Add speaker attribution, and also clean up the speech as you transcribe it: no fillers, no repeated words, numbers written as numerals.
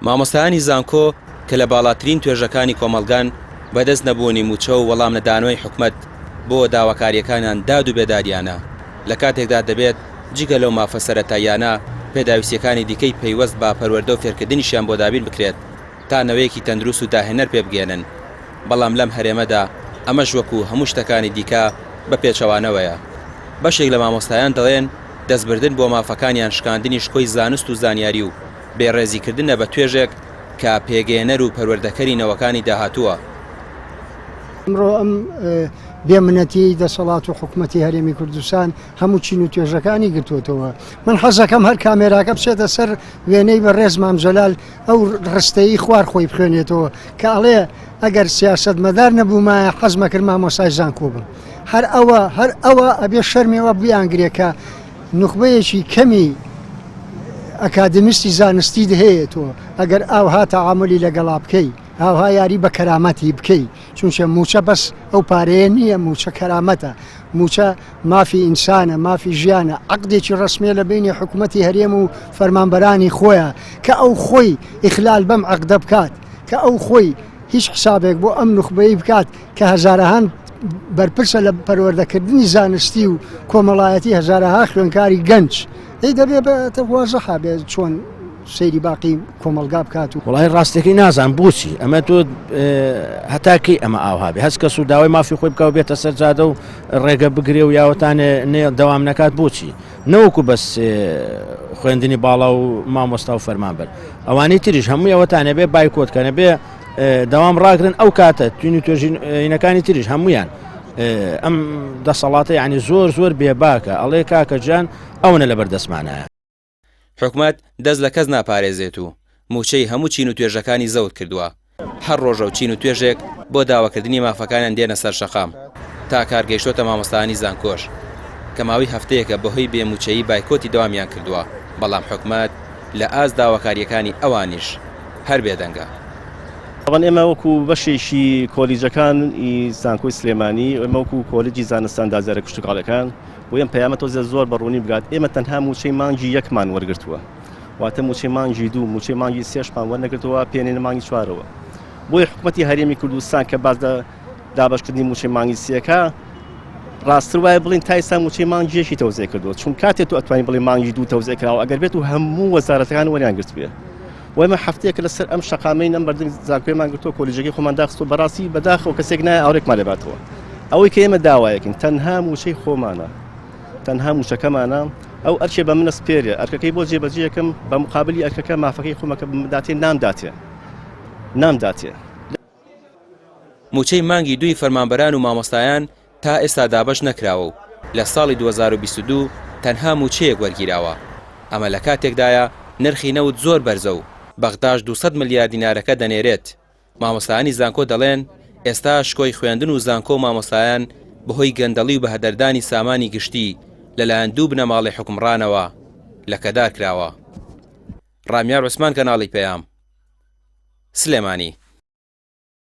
Speaker 1: مامۆستایانی زانکۆ کە لە باڵاترین توێژەکانی کۆمەڵگان، بەدەست نەبوونی مووچە و وەڵام نەدانەوەی حکومەت بۆ داواکارییەکانیان داد و بێدادیانە، لە کاتێکدا دەبێت جگە لەو مافە سەرەتاییانە پێداویستییەکانی دیکەی پەیوەست بە پەروەردە و فێرکردنیشیان بۆ دابین بکرێت تا نەوەیەکی تەندروست و داهێنەر پێبگەیەنن، بەڵام لەم هەرێمەدا ئەمەش وەکو هەموو شتەکانی دیکە بە پێچەوانەوەیە. بەشێک لە مامۆستایان دەڵێن دەستبردن بۆ مافەکانیان شکاندنی شکۆی زانست و زانیاری و بێڕێزیکردنە بە توێژێک کە پێگەیەنەر و پەروەردەکەری نەوەکانی داهاتووە.
Speaker 2: ئەمڕۆ ئەم بێ منەتیەی دەسەڵات و حکومەتی هەرێمی کوردستان هەموو چین و توێژەکانی گرتووەتەوە. من حەزەکەم هەر کامێراکە بچێتە سەر وێنەی بەڕێز مام جەلال ئەو ڕستەی خوار خۆی بخوێنێتەوە کە ئەڵێ ئەگەر سیاسەتمەدار نەبوومایە حەزمەکرد مامۆستای زانکۆ بم. هەر ئەوە هەر ئەوە ئەبێ شەرمێوە بیانگرێ کە نوخبەیەکی کەمی ئەکادمیستی زانستیت هەیە تۆ ئەگەر ئاوها تەعامولی لەگەڵا بکەی ئاوها یاری بە کەرامەتی بکەی چونچە موچە بەس ئەو پارەیە نییە موچە کەرامەتە موچە مافی ئینسانە مافی ژیانە عقدێکی ڕسمیە لە بینی حکوومەتی هەرێم و فەرمانبەرانی خۆیان کە ئەو خۆی ئیخلال بەم عقدە بکات کە ئەو خۆی هیچ حسابێک بۆ ئەم نوخبەی بکات کە هەزارەهان بەرپرسە لە پەروەردەکردنی زانستی و کۆمەڵایەتی هەزارەها خوێنکاری گەنج ئەی دەبێ بە وازحا بێ چۆن سەیری باقی کۆمەڵگا بکات و
Speaker 3: وڵی ڕاستەکەی نازان بۆچی ئەمە تۆ هەتا کەی ئەمە ئاوها بێ هەست کەس و داوای مافی خۆی بکە و بێتە سەر جادە و ڕێگە بگرێ و یاوەتانێ نێ دەوام نەکات بۆچی نەوەکو بەس خوێندنی باڵا و مامۆستا و فەرمانبەر ئەوانەی تریش هەمووی ئەوەتانە بێ بایکۆت کەنە بێ دەوام ڕاگرن ئەو کاتە توین و توێژینەکانی تریش هەمویان ئەم دەسەڵاتە یعنی زۆر زۆر بێباکە ئەڵێ کاکە جان ئەوەنە لەبەر دەستمانە.
Speaker 1: حکومەت دەست لە کەس ناپارێزێت و مووچەی هەموو چین و توێژەکانی زەوت کردووە، هەر ڕۆژە و چین و توێژێک بۆ داواکردنی مافەکانیان دێنە سەر شەقام، تا کار گەیشتۆتە مامۆستایانی زانکۆش کە ماوەی هەفتەیەکە بەهۆی بێ مووچەیی بایکۆتی دەوامیان کردووە، بەڵام حکومەت لە ئاست داواکارییەکانی ئەوانیش هەر بێدەنگە.
Speaker 4: تەبعەن ئێمە وەکو بەشێکی کۆلیجەکان ی زانکۆی سلێمانی، ئێمە وەکو کۆلیجی زانستە ئەندازیارە کشتوکاڵیەکان، بۆ ئەم پەیامە تۆزێ زۆر بە ڕوونی بگات، ئێمە تەنها مووچەی مانگی یەکمان وەرگرتووە، واتە مووچەی مانگی دوو، مووچەی مانگی سێشمان وەرنەگرتووە، پێنێنە مانگی چوارەوە. بۆیە حکومەتی هەرێمی کوردستان کە باس لە دابەشکردنی مووچەی مانگی سێکە، ڕاستتر وایە بڵێین تا ئێستا مووچەی مانگی یەکی تەوزیع کردووە، چون کاتێ تۆ ئەتوانی بڵێی مانگی دوو تەوزیع کراوە ئەگەر بێت و هەموو وەزارەتەکان وەریان گرتبێ. و ئێمە هەفتەیەکە لەسەر ئەم شەقامەین ئەم بەردەم زانکۆیمان گرتووە کۆلیژەکەی خۆمان داخستووە بەڕاستی بەداخەوە کەسێک نایە ئاورێکمان لێ باتەوە ئەوەی کە ئێمە داوایەکین تەنها مووچەی خۆمانە تەنها مووچەکەمانە ئەو ئەرکێ بە منە سپێرێ ئەرکەکەی بۆ جێبەجێەکەم بە مقابلی ئەرکەکە مافەکەی خۆمەکە بمداتێ نامداتێ نامداتێ.
Speaker 1: مووچەی مانگی دووی فەرمانبەران و مامۆستایان تا ئێستا دابەش نەکراوە و لە ساڵی 2022 تەنها مووچەیەک وەرگیراوە، ئەمە لە کاتێکدایە نرخی نەوت زۆر بەرزە و بەغداش 200 ملیار دینارەکە دەنێرێت. مامۆستایانی زانکۆ دەڵێن، ئێستا شکۆی خوێندن و زانکۆ و مامۆستایان بەهۆی گەندەڵی و بەهەدەردانی سامانی گشتی لەلایەن دوو بنەماڵەی حوکمڕانەوە لەکەدار کراوە. ڕامیار عوسمان کەناڵی پەیام، سلێمانی.